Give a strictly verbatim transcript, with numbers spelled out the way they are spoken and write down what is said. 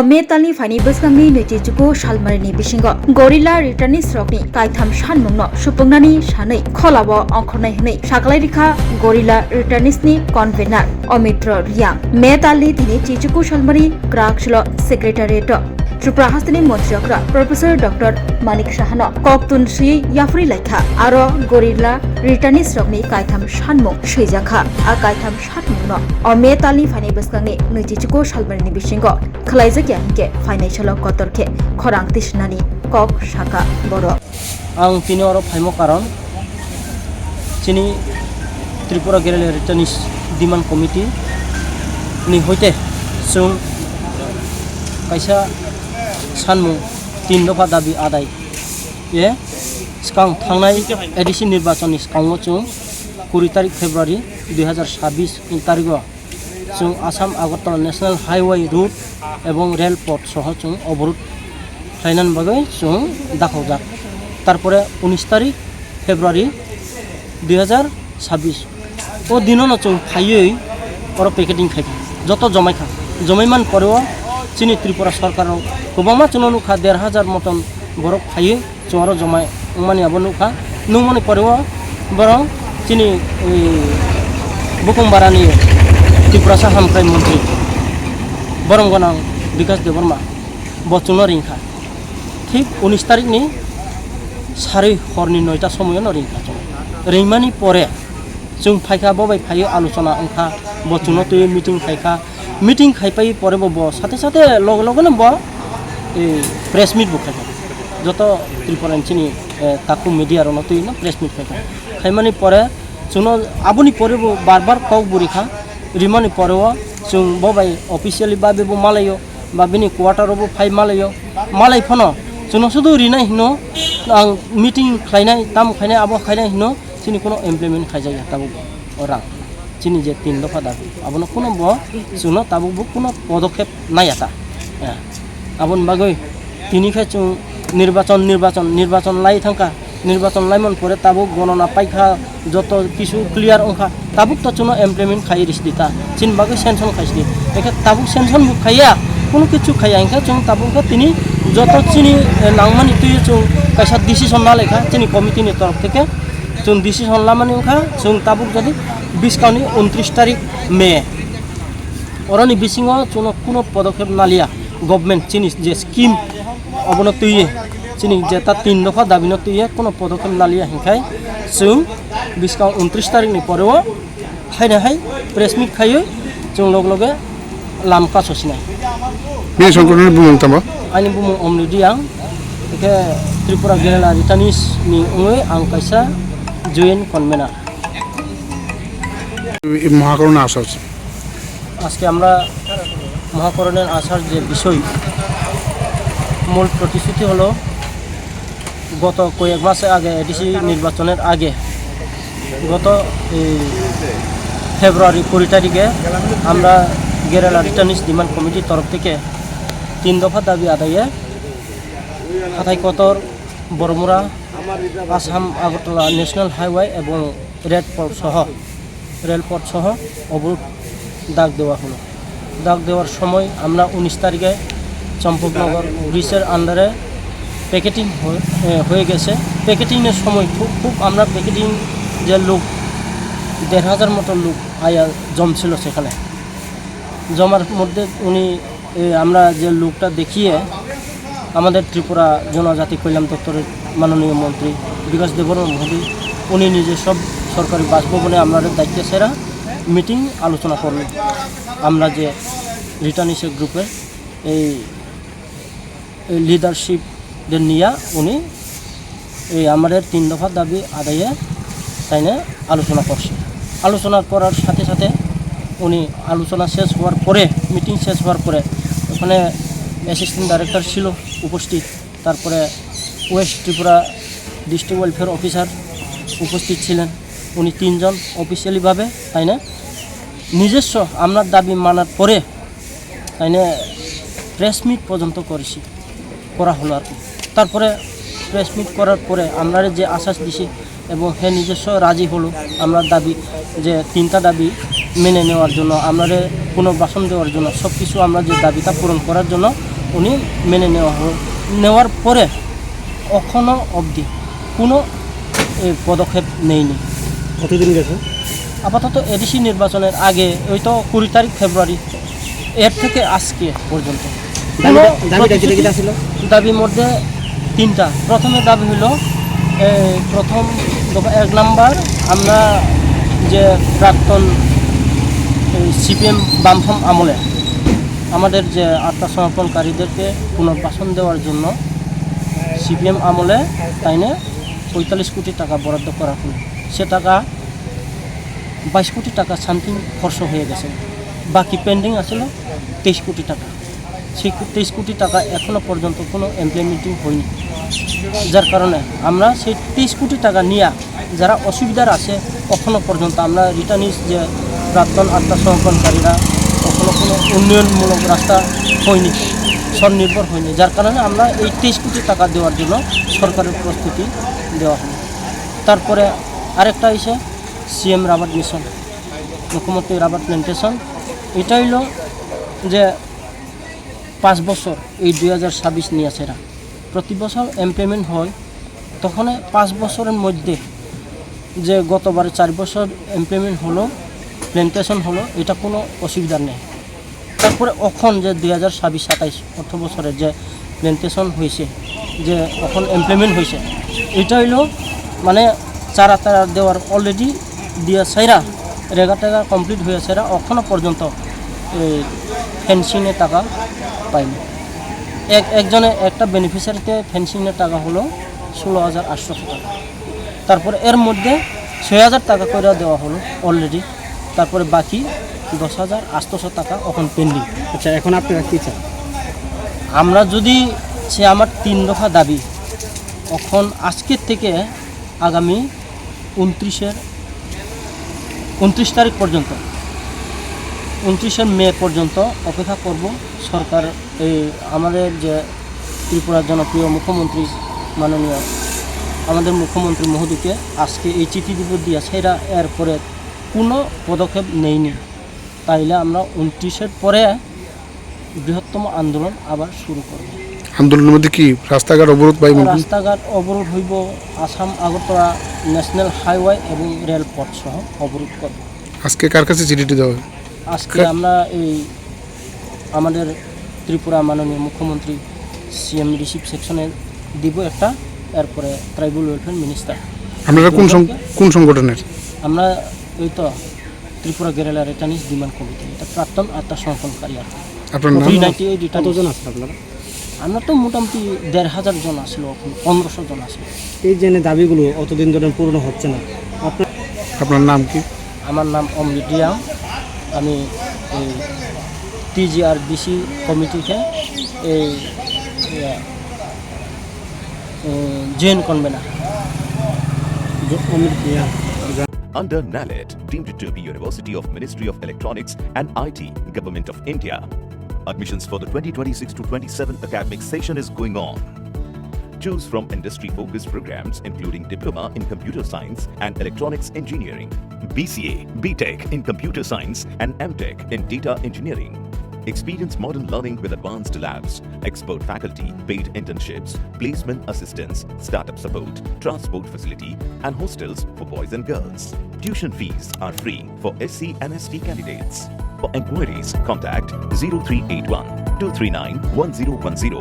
May talni phaini bwskangni nwichi chuku salmarini bisingo gorilla returnees rokni kaitham sanmungno supungnani sanwi kholao ongkhornai hwnwi saklai rikha gorilla returnees ni convener Omitro Riang. May talni thini chichuku salmari Krakslo secretariat o Tripura hasteni montri okra Professor Doctor Manik Sahano koktun swi yaphri laikha, aro gorilla returnees rokni kaitham sanmung swijakha. A kaitham sanmungno o May talni phaini bwskangni nwichi chuku salmarini bisingo khwlaijakya hinkhe phainai salo kotor khe khorang tisnani kok saka borok. Ang tini oro phaimo karon chini Tripura Guerrilla Returnees Demand Committee ni hoite chwng kaisa sanmung tin dopha dabi adai ye swkang thangnai A D C nirbachon ni swkango chwng kuri tarik February dui hazar sabbish ni tarigo chwng Assam Agartala National Highway Road ebong rail port soho chwng oborod khlainani bagwi chwng dakhaujak. Tarpore unis tarik February dui hazar sabbish o dinono chwng phaiwi oro picketing khaikha, joto jomaikha. Jomaiman poreo chini Tripura sorkaro kwbangma chwngno nukha, der hajar moton borok phaiwi chwng oro joma wngmani abo nukha. Nukmani poreo borok chini, e, Bukhung Barani Tiprasa Hamkrai Montri borom gwnang Bikash Debbarma bo chwngno ringkha. Thik unis tarikni sarwi horni noita somoyono ringkha chwng. Ringmani pore chwng phaikha, bo bai phaiwi alochona wngkha, bo chwngno twiwi meeting khaikha. Meeting khaipai pore bo, bo sate sate loge loge no bo, e, press meet bo khaikha. Joto Tripura ni chini, e, takhuk media rokno twiwi no press meet khaikha. Khaimani pore chwngno aboni pore bo bar bar kok bo rikha. Rimani pore o chwng bo bai officially babe bo malaio, ba bini quarter o bo phai malaio. Malai phano chwngno sudu rinai hino, ang meeting khlainai, tamo khainai, abo khainai hino, chini kuno implement khaijakya tabuk o rang. Chini je tin dopha dabi, abono kuno bo chwngno tabuk bo kuno podokhep naiya ta. Eh, aboni bagwi tini khe chwng nirbachon, nirbachon, nirbachon lai thangkha, nirbachon laimani pore tabuk gonona paikha, joto kisu clear wngkha, tabuk to chwngno implement khai risi di ta, chini bagwi sanction khai sidi. Ekhe tabuk sanction bo khaiya, kuno kichu khaiya, hinkhe chwng tabuk khe tini joto chini, eh, nangmani twi chwng kaisa decision na laikha chini committee ni torof theke. Chwng decision lamani wngkha, chwng tabuk jadi bwskangni untris tarik May. Oroni bisingo chwngno kuno podokhep naliya, government chini je scheme obono twiwi, chini je ta tin dopha dabino twiwi kuno podokhep naliya hinkhai chwng bwskang untris tarikni poreo haino hai press meet khaiwi chwng log loge lam kaso sinai. Bini songkoroni bumung tamo? Ani bumung Omni Riang, hingke Tripura Guerrilla Returnees ni wngwi ang kaisa joint convener. এই মহাকরণে আসা হচ্ছে। আজকে আমরা মহাকরণের আসার যে বিষয়, মূল প্রতিশ্রুতি হলো গত কয়েক মাস আগে, এডিসি নির্বাচনের আগে, গত এই ফেব্রুয়ারি কুড়ি তারিখে আমরা গেরিলা রিটার্নিস ডিমান্ড কমিটির তরফ থেকে তিন দফা দাবি আদায়ে হাথাই কতর, বড়মুড়া, আসাম আগরতলা ন্যাশনাল হাইওয়ে এবং রেড পল সহ রেলপথ সহ অবরোধ ডাক দেওয়া হলো। ডাক দেওয়ার সময় আমরা উনিশ তারিখে চম্পকনগর ব্রিজের আন্ডারে প্যাকেটিং হয়ে, এ, হয়ে গেছে। প্যাকেটিংয়ের সময় খুব, খুব আমরা প্যাকেটিং যে লোক, দেড় হাজার মতো লোক আয়া জমছিল সেখানে। জমার মধ্যে উনি এই আমরা যে লোকটা দেখিয়ে আমাদের ত্রিপুরা জনজাতি কল্যাণ দপ্তরের মাননীয় মন্ত্রী বিকাশ দেববর্মা মহোদয়, উনি নিজে সব সরকারি বাসভবনে আমরা দায়িত্ব সেরা মিটিং আলোচনা করল। আমরা যে রিটার্নিসের গ্রুপের এই লিডারশিপ নিয়ে উনি এই আমাদের তিন দফা দাবি আদায়ে তাইনে আলোচনা করছে। আলোচনা করার সাথে সাথে উনি আলোচনা শেষ হওয়ার পরে, মিটিং শেষ হওয়ার পরে ওখানে অ্যাসিস্ট্যান্ট ডাইরেক্টর ছিল উপস্থিত, তারপরে ওয়েস্ট ত্রিপুরা ডিস্ট্রিক্ট ওয়েলফেয়ার অফিসার উপস্থিত ছিলেন। উনি তিনজন অফিসিয়ালিভাবে তাইনে নিজস্ব আপনার দাবি মানার পরে তাইনে প্রেস মিট পর্যন্ত করেছি, করা হলো আর কি। তারপরে প্রেস মিট করার পরে আমরা যে আশ্বাস দিছি এবং হে নিজস্ব রাজি হলো আমরা দাবি, যে তিনটা দাবি মেনে নেওয়ার জন্য, আমরা পুনর্বাসন দেওয়ার জন্য, সব কিছু আমরা যে দাবিটা পূরণ করার জন্য উনি মেনে নেওয়া হলো। নেওয়ার পরে এখনো অবধি কোনো, এ, পদক্ষেপ নেয়নি। কতদিন গেছে? আপাতত এডিসি নির্বাচনের আগে, ওই তো কুড়ি তারিখ ফেব্রুয়ারি, এর থেকে আজকে পর্যন্ত দাবিটা, কোনো দাবিটা কিটা কিটা প্রতিশ্রুতি, ছিল? দাবির মধ্যে তিনটা। প্রথমে দাবি হলো, এ, প্রথম দফা, এক নাম্বার, আমরা যে প্রাক্তন, এ, সিপিএম বামফ্রন্ট আমলে আমাদের যে আত্মসমর্পণকারীদেরকে পুনর্বাসন দেওয়ার জন্য সিপিএম আমলে তাইনে পঁয়তাল্লিশ কোটি টাকা বরাদ্দ করা হলো। সে টাকা বাইশ কোটি টাকা সামথিং খরচ হয়ে গেছে, বাকি পেন্ডিং আছিল তেইশ কোটি টাকা। সেই কো-, তেইশ কোটি টাকা এখনো পর্যন্ত কোনো ইমপ্লিমেন্টিং হয়নি, যার কারণে আমরা সেই তেইশ কোটি টাকা নিয়ে যারা অসুবিধার আছে, এখনো পর্যন্ত আমরা রিটার্নিস যে প্রাক্তন আত্মসমর্পণকারীরা এখনো কোনো উন্নয়নমূলক রাস্তা হয়নি, স্বনির্ভর হয়নি, যার কারণে আমরা এই তেইশ কোটি টাকা দেওয়ার জন্য সরকারের প্রস্তুতি দেওয়া হলো। তারপরে আরেকটা হয়েছে সিএম রাবার মিশন, মুখ্যমন্ত্রী রাবার প্ল্যান্টেশন। এটা হইল যে পাঁচ বছর, এই দুই হাজার ছাব্বিশ নিয়ে আছে এরা, প্রতি বছর ইমপ্লিমেন্ট হয়। তখন পাঁচ বছরের মধ্যে যে গতবার চার বছর ইমপ্লিমেন্ট হলো, প্ল্যান্টেশন হলো, এটা কোনো অসুবিধা নেই। তারপরে এখন যে দুই হাজার ছাব্বিশ সাতাইশ অর্থ বছরে যে প্ল্যান্টেশন হয়েছে, যে এখন ইমপ্লিমেন্ট হয়েছে, এটা হইলো মানে চারা তারা দেওয়ার অলরেডি দিয়া সাইরা, রেগা টেগা কমপ্লিট হয়ে সাইরা, এখনো পর্যন্ত এই ফেন্সিংয়ের টাকা পাইনি। এক, একজনে, একটা বেনিফিশিয়ারিতে ফেন্সিংয়ের টাকা হলো ষোলো হাজার আটশোশো টাকা। তারপরে এর মধ্যে ছয় হাজার টাকা করে দেওয়া হলো অলরেডি। তারপরে বাকি দশ হাজার আটশোশো টাকা এখন পেন্ডিং। আচ্ছা, এখন আপনারা কি চান? আমরা যদি, সে আমার তিন দফা দাবি, এখন আজকের থেকে আগামী ঊনত্রিশের, ঊনত্রিশ তারিখ পর্যন্ত, ঊনত্রিশে মে পর্যন্ত অপেক্ষা করব। সরকার, এই আমাদের যে ত্রিপুরার জনপ্রিয় মুখ্যমন্ত্রী, মাননীয় আমাদের মুখ্যমন্ত্রী মহোদয়কে আজকে এই চিঠি দিব দিয়া সেরা, এরপরে কোনো পদক্ষেপ নেয়নি, তাইলে আমরা ঊনত্রিশের পরে বৃহত্তম আন্দোলন আবার শুরু করব। আন্দোলনের মধ্যে কি রাস্তাঘাট অবরোধ বা এমন কোনো? রাস্তাঘাট অবরোধ হইব, আসাম আগরতলা ন্যাশনাল হাইওয়ে এবং রেলপথ সহ অবরোধ করব। আজকে কার কাছে চিঠিটি দেওয়া হবে? আজকে কা- আমরা এই আমাদের ত্রিপুরা মাননীয় মুখ্যমন্ত্রী সিএম রিসিভ সেকশনে দিব একটা, এরপরে ট্রাইবাল ওয়েলফেয়ার মিনিস্টার। আপনারা কোন সং-, কোন সংগঠনের? আমরা ওই তো ত্রিপুরা গেরিলা রিটার্নিস ডিমান্ড কমিটি, এটা প্রাক্তন আত্মসমর্পণকারী আর কি। আপনার নাম? থ্রি নাইনটি এইট রিটার্নিস। কতজন আছেন আপনারা? আমরা তো মোটামুটি দেড় হাজার জন আসলো, এখন পনেরোশো জন আসলো। এই যে দাবিগুলো অতদিন ধরে পূরণ হচ্ছে না, আপনার আপনার নাম কি? আমার নাম অমৃত রিয়াং, আমি এই টিজিআরবিসি কমিটিতে এই, ইয়ে, উম, জয়েন্ট কনভেনার। জ-, অমৃত Reang. Under NALET, deemed to be University of Ministry of Electronics and I T, Government of India. Admissions for the twenty twenty-six to twenty-seven academic session is going on. Choose from industry-focused programs including Diploma in Computer Science and Electronics Engineering, B C A, B Tech in Computer Science and M Tech in Data Engineering. Experience modern learning with advanced labs, expert faculty, paid internships, placement assistance, startup support, transport facility, and hostels for boys and girls. Tuition fees are free for S C and S T candidates. For inquiries, contact zero three eight one two three nine one zero one zero